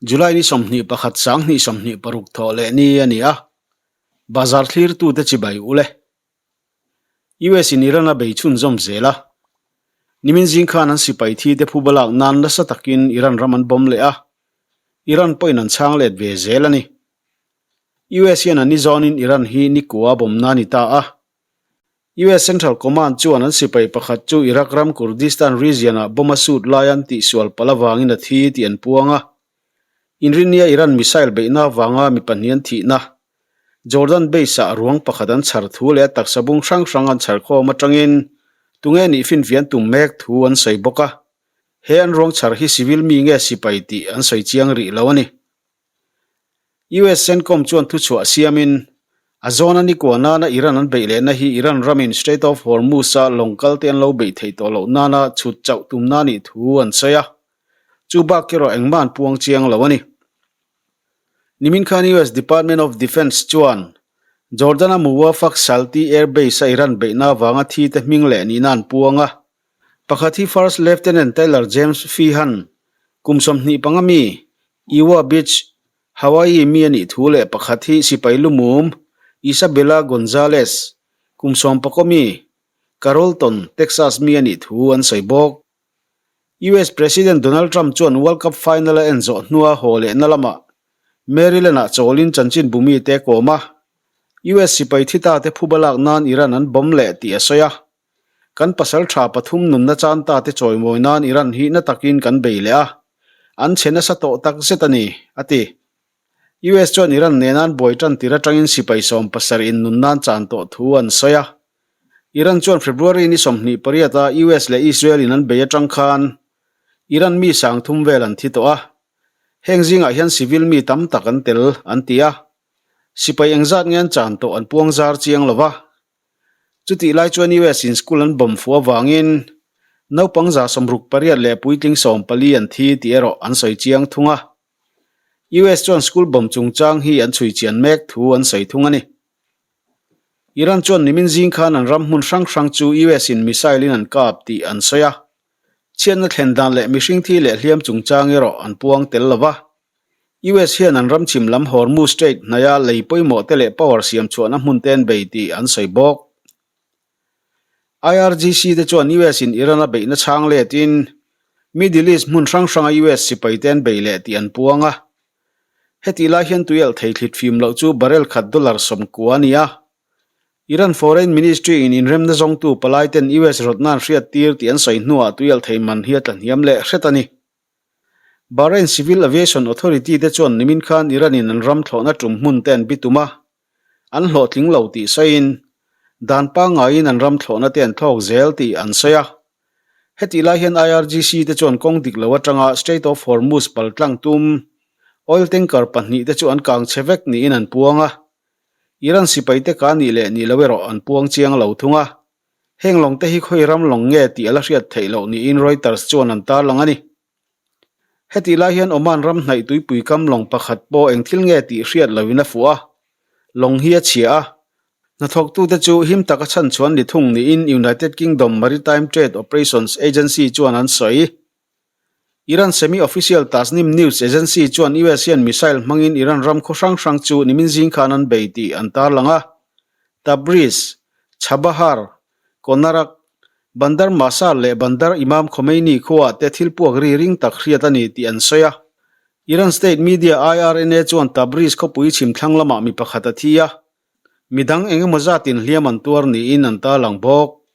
July ni 21 sanghnih 26 thawh leh ni a ni a, bazar thlirtute chibai ul e. US in Iran a bei chhunzawm zel a, nimin zing khan an sipai thi te phuba lak nan nasa takin Iran ram an bawm leh a, Iran pawhin an chhang let ve zel a ni. US hian a ni zawnin Iran hi nikua bawmna a ni ta a. US Central Command chuan an sipai pakhat chu Iraq ram Kurdistan region-ah bomb a sut lai an tihsual palh avangin a thi tih an puang a. Inrinnia Iran missile beihna avanga mi pahnih an thihna, Jordan base-ah ruang pakhat an chhar thu leh a taksa bung hrang hrang an chhar khawm atangin tunge nih finfian tum mek thu an sawi bawk a. He an ruang chhar hi civil mi nge sipai tih an sawi chiang rih lo a ni. US CENTCOM chuan thuchhuah siamin, a zawn a ni kua nana Iran an beih lehna hi Iran ramin Strait of Hormuz-a lawng kalte an lo beih theih tawh loh nana chhut chauh tumna nih thu an sawi a. Chu bak erawh engmah an puang chiang lo a ni. Nimin khan US Department of Defence chuan Jordan-a Muwaffaq Salti Air Base-a Iran beihna avanga thite hming leh nihna an puang a. Pakhat hi First Lieutenant Tyler James Feehan, kum 25 mi, Ewa Beach, Hawaii mi a nih thu leh pakhat hi sipai lumum Isabella Gonzalez, kum 14 mi, Carrollton, Texas mi a nih thu an sawi bawk. US President Donald Trump chuan World Cup final a en zawh hnua haw lehna lamah Maryland-ah chawlin chanchinbu mite a kawm a, US sipai thi ta te phuba lak nan Iran an bomb leh tih a sawi a. Kan pasal tha pathum nunna chan ta te chawimawi nan Iran hi na takin kan bei leh a, an chhe nasa tawh tak zet a ni, a ti. US chuan Iran nena an buai tan tir atangin sipai 70 in nun nan chan tawh thu an sawi a. Iran chuan February ni 28 a US leh Israel in an bei atang khan Iran mi 3000 vel an thi tawh a, heng zingah hian civil mi tam tak an tel, an ti a. Sipai engzat nge an chan tawh an puang zar chiang lo va. Chutih lai chuan US in school an bomb fuh avangin naupang 68 leh puitling 14 an thi tih erawh an sawi chiang thung a. US chuan school bomb chungchang hi an chhui chian mek thu an sawi thung a ni. Iran chuan nimin zing khan an ram hmun hrang hrang chu US in missile in an kap tih an sawi a. Chhiatna thlen dan leh mihring thi leh hliam chungchang erawh an puang tel lo va. US hian an ram chhim lam Hormuz Strait hnaia lei pawimawh te leh power siam chhuahna hmun te an bei tih an sawi bawk. IRGC te chuan US in Iran a beihna chhang letin Middle East hmun hrang hranga US sipai te an bei leh tih an puang a. Hetih lai hian tuialh thei thlit fim loh chu barrel khat dollar 90 a ni a. Iran Foreign Ministry in inremna zawngtu palai ten US rawtna an hriat tir tih an sawi hnuah tuialh thei man hi a tlahniam leh hret a ni. Bahrain Civil Aviation Authority te chuan nimin khan Iran in an ram thlawhna tum hmun te an bitum a, an hlawhtling lo tih sawiin, dan pangngaiin an ram thlawhna te an thlawk zel tih an sawi a. Hetih lai hian IRGC te chuan kawng dik lo atanga Strait of Hormuz paltlang tum oil tanker pahnih te chu an kang chhe vek niin an puang a. Iran sipai te ka nih leh nih lo erawh an puang chiang lo thung a. Heng lawng te hi khawi ram lawng nge tih a la hriat theih loh niin Reuters chuan an tarlang a ni. Hetih lai hian Oman ram hnaih tuipui kam lawng pakhat pawh eng thil nge tih hriat loin a fuh a, lawng hi a chhia a. Hnathawktute chu him taka chhanchhuan ni thung niin United Kingdom Maritime Trade Operations Agency chuan an sawi. Iran semi-official Tasnim news agency chuan US hian missile hmangin Iran ram khaw hrang hrang chu nimin zing khan an bei tih an tarlang a. Tabriz, Chabahar, Konarak, Bandar Masar leh Bandar Imam Khomeini khuaah te thil puak ri ring tak hriat a ni tih an sawi a. Iran state media IRNA chuan Tabriz khawpui chhimthlang lamah mi pakhat a thi a, midang eng emaw zatin hliam an tuar niin an tarlang bawk.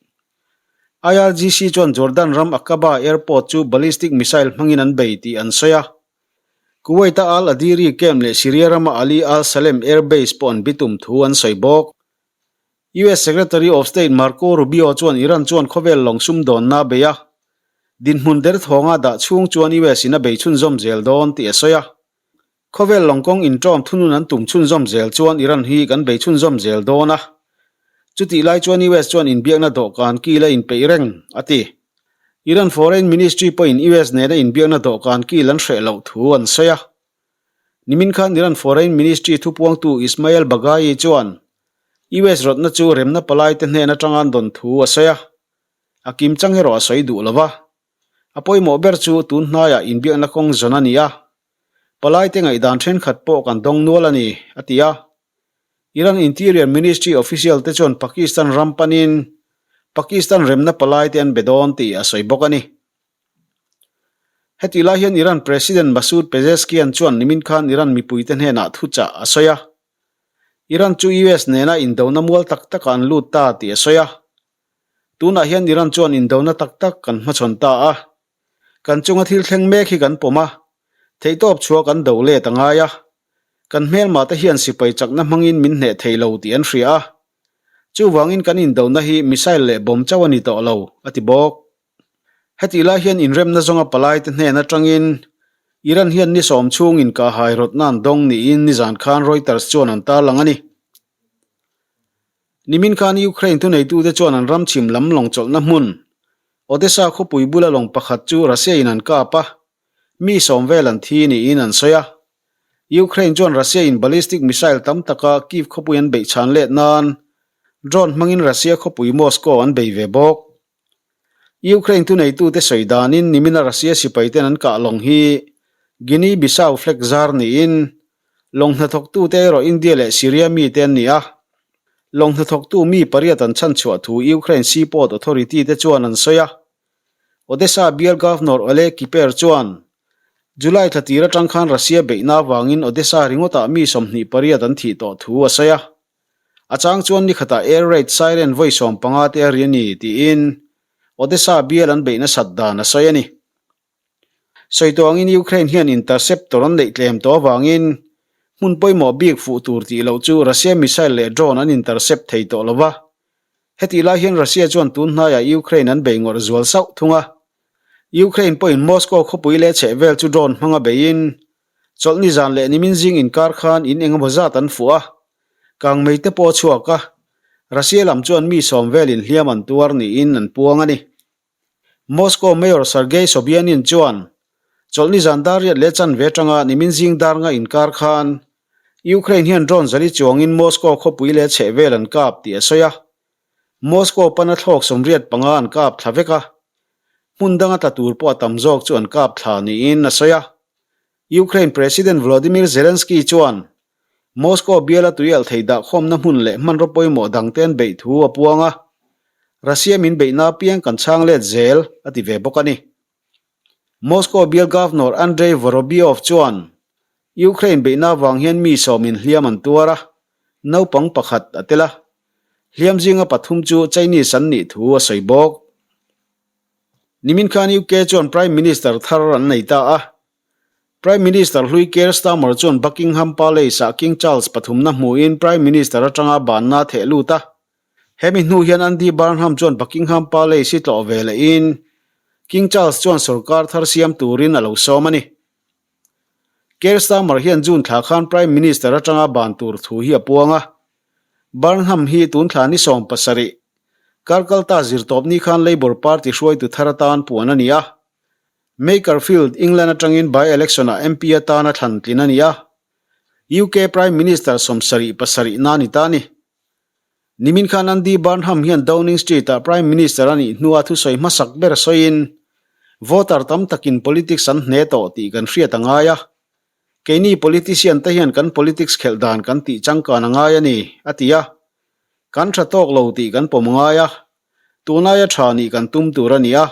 IRGC chuan Jordan ram Aqaba Airport chu ballistic missile hmangin an bei tih an sawi a. Kuwait-a Al Adiri camp leh Syria rama Ali Al Salem Air Base pawh an bitum thu an sawi bawk. US Secretary of State Marco Rubio chuan Iran chuan khawvel lawng sumdawnna a bei a, dinhmun derthawnga dah chhung chuan US in a bei chhunzawm zel dawn tih a sawi a. Khawvel lawng kawng inṭawm thunun an tum chhunzawm zel chuan Iran hi kan bei chhunzawm zel dawn a. Chutih lai chuan US chuan inbiakna dawhkan kil a inpeih reng, a ti. Iran Foreign Ministry pawhin US nena inbiakna dawhkan kil an hreh loh thu an sawi a. Nimin khan Iran Foreign Ministry thupuangtu Ismail Baghaei chuan US rawtna chu remna palaite hnen atanga an dawn thu a sawi a. A kimchang erawh a sawi duh lo va. A pawimawh ber chu tun hnaiah inbiakna kawng zawn a ni a. Palaite ngaihdan thenkhat pawh kan dawng nual a ni, a ti a. Iran Interior Ministry official te chuan Pakistan ram panin Pakistan remna palaite an be dawn tih a sawi bawk a ni. Hetih lai hian Iran President Masoud Pezeshkian chuan nimin khan Iran mipuite hnenah thuchah a sawi a. Iran chu US nena indona mual tak takah an lut ta tih a sawi a. Tunah hian Iran chuan indona tak tak kan hmachhawn ta a. Kan chunga thil thleng mek hi kan pawm a, theihtawp chhuah kan do let a ngai a. Kan hmelmah te hian sipai chakna hmangin min hneh thei lo tih an hria a. Chuvangin kan indona hi missile leh bomb chauh a ni tawh lo, a ti bawk. Hetih lai hian inremna zawnga palaite hnen atangin Iran hian ni sawm chhung inkahhai rawtna an dawng niin nizan khan Reuters chuan an tarlang a ni. Nimin khan Ukraine thuneitute chuan an ram chhim lam lawng chawlhna hmun, Odesa khawpui bula lawng pakhat chu Russia-in an kap a, mi sawm vel an thi niin an sawi a. Ukraine chuan Russia-in ballistic missile tam taka Kyiv khawpui an beih chhan let nan drone hmangin Russia khawpui Moscow an bei ve bawk. Ukraine thuneitute sawi danin nimina Russia sipaiten an kah lawng hi Guinea-Bissau flag zar niin lawng hnathawktute erawh India leh Syria mite an ni a. Lawng hnathawktu mi pariat an chhanchhuah thu Ukraine Seaport Authority te chuan an sawi a. Odesa bial Governor Oleg Kiper chuan July thla tir atang khan Russia beihna avangin Odesa ringawtah mi 28 an thih tawh thu a sawi a. A chang chuan ni khatah air raid siren vawi 15 te a ri a ni tiin Odesa bial an beih nasat dan a sawi a ni. Sawi tawh angin Ukraine hian interceptor an neih tlem tawh avangin hmun pawimawh bik fuh tur tih loh chu Russia missile leh drone an intercept thei tawh lo va. Hetih lai hian Russia chuan tun hnaiah Ukraine an bei ngawrh zual sauh thung a. Ukraine pawhin Moscow khawpui leh chhehvel chu drone hmanga beiin Chawlhni zan leh nimin zing inkar khan in eng emaw zat an fuh a, kangmei te pawh a chhuak a, Russia lam chuan mi sawm velin hliam an tuar niin an puang a ni. Moscow Mayor Sergei Sobyanin chuan chawlhni zan dar riat leh chanve atanga nimin zing dar nga inkar khan Ukraine hian drone zali chuangin Moscow khawpui leh chhehvel an kap tih a sawi a, Moscow pana thlawk 85 an kap thla vek a, hmun danga tla tur pawh a tam zawk chu an kap thla niin a sawi a. Ukraine President Volodymyr Zelensky chuan Moscow biala tuialh thei dahkhawmna hmun leh hmanraw pawimawh dangte an beih thu a puang a, Russia min beihna apiang kan chhang let zel, a ti ve bawk a ni. Moscow bial Governor Andrei Vorobyov chuan Ukraine beihna avang hian mi sawmin hliam an tuar a, naupang pakhat a tel a, hliam zinga pathum chu Chinese an nih thu a sawi bawk. Nimin khan UK chuan Prime Minister thar an nei ta a. Prime Minister hlui Keir Starmer chuan Buckingham Palace-ah King Charles pathumna hmuhin Prime Minister atanga banna a theh lut a. Hemi hnu hian Andy Burnham chuan Buckingham Palace hi tlawh ve lehin King Charles chuan sorkar thar siam turin a lo sawm a ni. Keir Starmer hian June thla khan Prime Minister atanga ban tur thu hi a puang a. Burnham hi tun thla ni 17, kar kalta zirtawp ni khan Labour Party hruaitu thar atan puan a ni a. Makerfield, England atangin by-election-ah MP atana thlan tlin a ni a. UK Prime Minister 77 na a ni ta a ni. Nimin khan Andy Burnham hian Downing Street-ah Prime Minister a nih hnua thusawi hmasak ber sawiin, Voter tam takin politics an hne tawh tih kan hriat a ngai a. Keini politician te hian kan politics khelh dan kan tih changkan a ngai a ni, a ti a. Kan tha tawk lo tih kan pawm ngai a. Tunaia tha nih kan tum tur a ni a.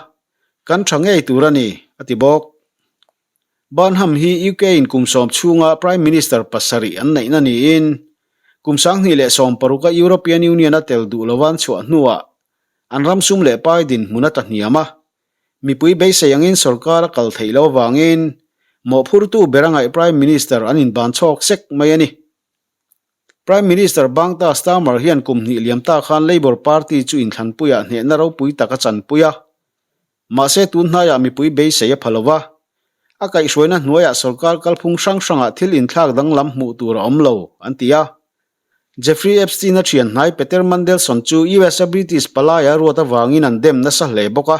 Kan tha ngei tur a ni, a ti bawk. Burnham hi UK in kum sawm chhunga Prime Minister pasarih an neihna niin, kum 2016 a European Union a tel duh lova an chhuah hnuah an ram sum leh pai dinhmun a tlahniam a. Mipui beisei angin sorkar a kal theih loh avangin mawhphurtu ber a ngaih Prime Minister an inban chhawk sek mai a ni. Prime Minister Bangta Starmer hian kum hnih liam ta khan Labour Party chu inthlanpuiah hnehna ropui tak a chanpui a. Mahse tun hnaiah mipui beisei a pha lo va, a kaihhruaina hnuaiah sorkar kalphung hrang hrangah thil inthlak danglam hmuh tur a awm lo, an ti a. Jeffrey Epstein-a thian hnai Peter Mandelson chu US-a British palaia ruat avangin an dem nasa hle bawk a.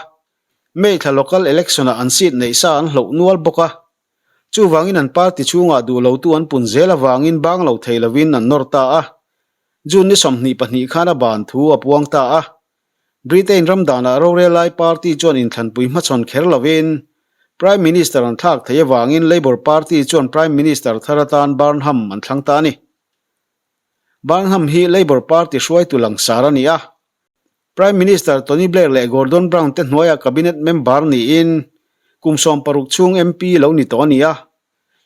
May thla local election-ah an seat neih sa an hloh nual bawk a. Chuvangin an party chhungah duh lotu an pun zel avangin bang lo thei lovin an nawr ta a. June ni 22 khan a ban thu a puang ta a. Britain ram danah rorel lai party chuan inthlanpui hmachhawn kher lovin. Prime Minister an thlak theih avangin Labour Party chuan Prime Minister thar atan Burnham an thlang ta a ni. Burnham hi Labour Party hruaitu langsar a ni a. Prime Minister Tony Blair leh Gordon Brown te hnuaiah Cabinet member niin kum 16 chhung MP lo ni tawh a ni a.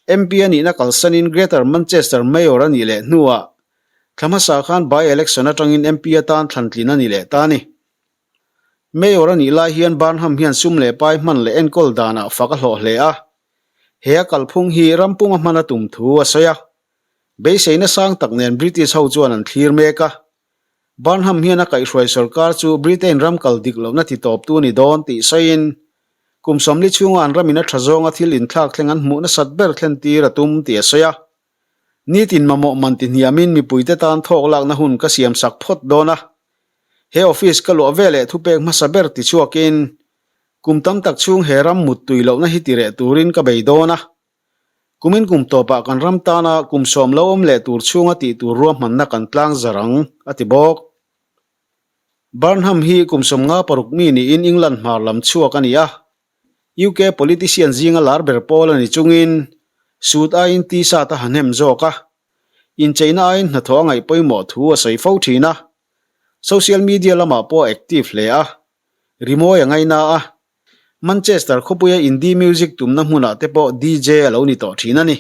MP a nihna kalsanin Greater Manchester Mayor a nih leh hnuah thla hmasa khan by-election atangin MP atan thlantlin a ni leh ta a ni. Mayor a nih lai hian Burnham hian sum leh pai hman leh enkawl danah fak a hlawh hle a. He a kalphung hi rampunga hman a tum thu a sawi a. Beiseina sang tak nen British ho chuan an thlir mek a. Burnham hian a kaihhruai sorkar chu Britain ram kal dik lohna ti tawptu a ni dawn tih sawiin, kum 40 chhunga an ramin a tha zawnga thil inthlak thleng an hmuh nasat ber thlen tir a tum tih a sawi a. Nitin mamawh man ti hniamin mipuite tan thawk lakna hun ka siam sak phawt dawn a. He office ka luah veleh thupek hmasa ber ti chhuakin, kum tam tak chhung he ram mut tui lohna hi ti reh turin ka bei dawn a. Kumin kum tawpah kan ram tana kum sawm lo awm leh tur chhunga tih tur ruahmanna kan tlang zar ang, a ti bawk. Burnham hi kum 56 mi niin England hmar lam chhuak a ni a. UK politician zinga lar ber pawl a ni chungin suit aiin t-shirt a ha hnem zawk a. Incheina aiin hnathawh a ngaih pawimawh thu a sawi fo thin a. Social media lamah pawh a active hle a. Rimawi a ngaina a. Manchester khawpuia indie music tumna hmunah te pawh DJ a lo ni tawh thin a ni.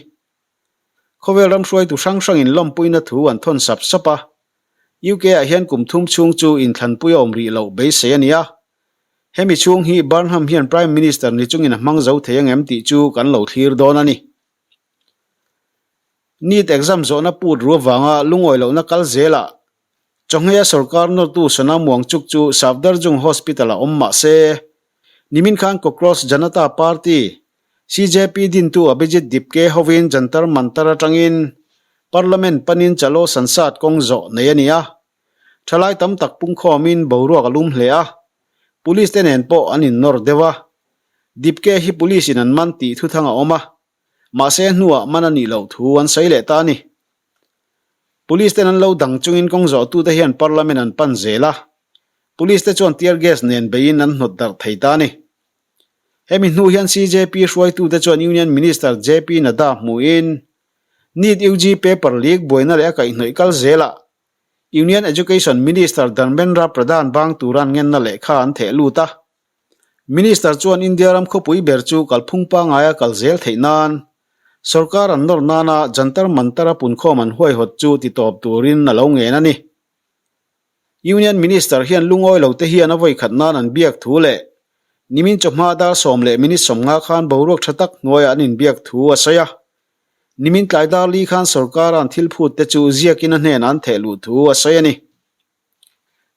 Khawvel ram hruaitu hrang hrangin lawmpuina thu an thawn sap sap a. UK ah hian kum thum chhung chu inthlanpui a awm rih loh beisei a ni a. Hemi chhung hi Burnham hian Prime Minister ni chungin a hmang zo thei angem tih chu kan lo thlir dawn a ni. NEET exam zawhna put ru avanga lungawi lohna kal zelah Chawhngheia sorkar nawrtu Sonam Wangchuk chu Safdarjung Hospital-ah awm mah se, nimin khan Cockroach Janata Party, CJP, dintu Abhijit Dipke hovin Jantar Mantar atangin Parliament panin Chalo Sansad kawng zawh nei a ni a. Thalai tam tak pungkhawmin boruak a lum hle a, Police te nen pawh an innawr deuh a. Dipke hi Police in an man tih thuthang a awm a, mahse hnuah man a nih loh thu an sawi leh ta a ni. Police ten an lo dang chungin kawng zawhtute hian Parliament an pan zel a, Police te chuan tear gas nen beiin an hnawt darh thei ta a ni. Hemi hnu hian CJP hruaitute chuan Union Minister JP Nadda hmuhin NEET UG paper leak buaina leh a kaihhnawih kal zelah Union Education Minister Dharmendra Pradhan bang tura an ngenna lehkha an theh lut a. Minister chuan India ram khawpui ber chu kalphung pangaia kal zel theih nan sorkar an nawr nana Jantar Mantar-a punkhawm an huaihawt chu titawp turin a lo ngen a ni. Union Minister hian lungawi lote hian a vawikhat nan an biak thu leh nimin chawhma dar sawm leh minute 50 khan boruak tha tak hnuaiah an inbiak thu a sawi a. Nimin tlai dar li khan sorkara an thil phut te chu ziakin a hnenah an theh luh thu a sawi a ni.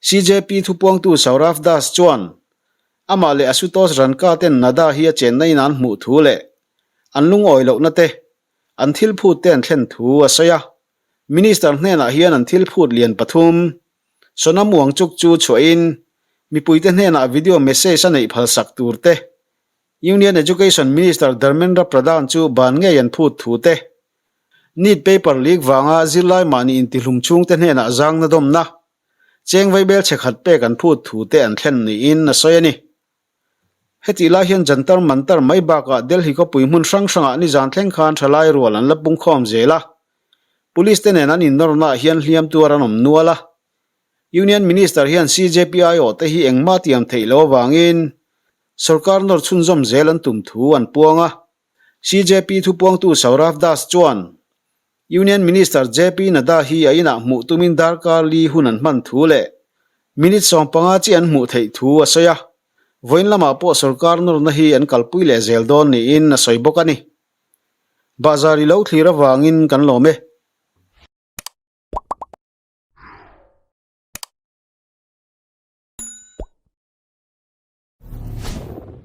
CJP thupuangtu Saurav Das chuan amah leh Ashutosh Ranka ten Nadda hi a chenna in an hmuh thu leh an lungawi lohna te, an thil phut te an thlen thu a sawi a. Minister hnenah hian an thil phut lian pathum, Sonam Wangchuk chu chhuahin mipuite hnenah video message a neih phalsak tur te, Union Education Minister Dharmendra Pradhan chu ban ngei an phut thu te, NEET paper leak vanga zirlai mahni intihlum chhungte hnenah zangna dawmna, cheng vaibel chhe khat pek an phut thu te an thlen niin a sawi a ni. Hetih lai hian Jantar Mantar mai bakah Delhi khawpui hmun hrang hrangah nizan thleng khan thalai rual an la pungkhawm zel a, Police te nen an innawrnaah hian hliam tuar an awm nual a. Union Minister hian CJP aiawhte hi engmah tiam theih loh avangin sorkar nawr chhunzawm zel an tum thu an puang a. CJP thupuangtu Saurav Das chuan Union Minister JP Nadda hi a inah hmuh tumin darkar li hun an hman thu leh minute 15 chi an hmuh theih thu a sawi a, vawiin lamah pawh sorkar nawrna hi an kalpui leh zel dawn niin a sawi bawk a ni. Bahzar i lo thlir avangin kan lawm e.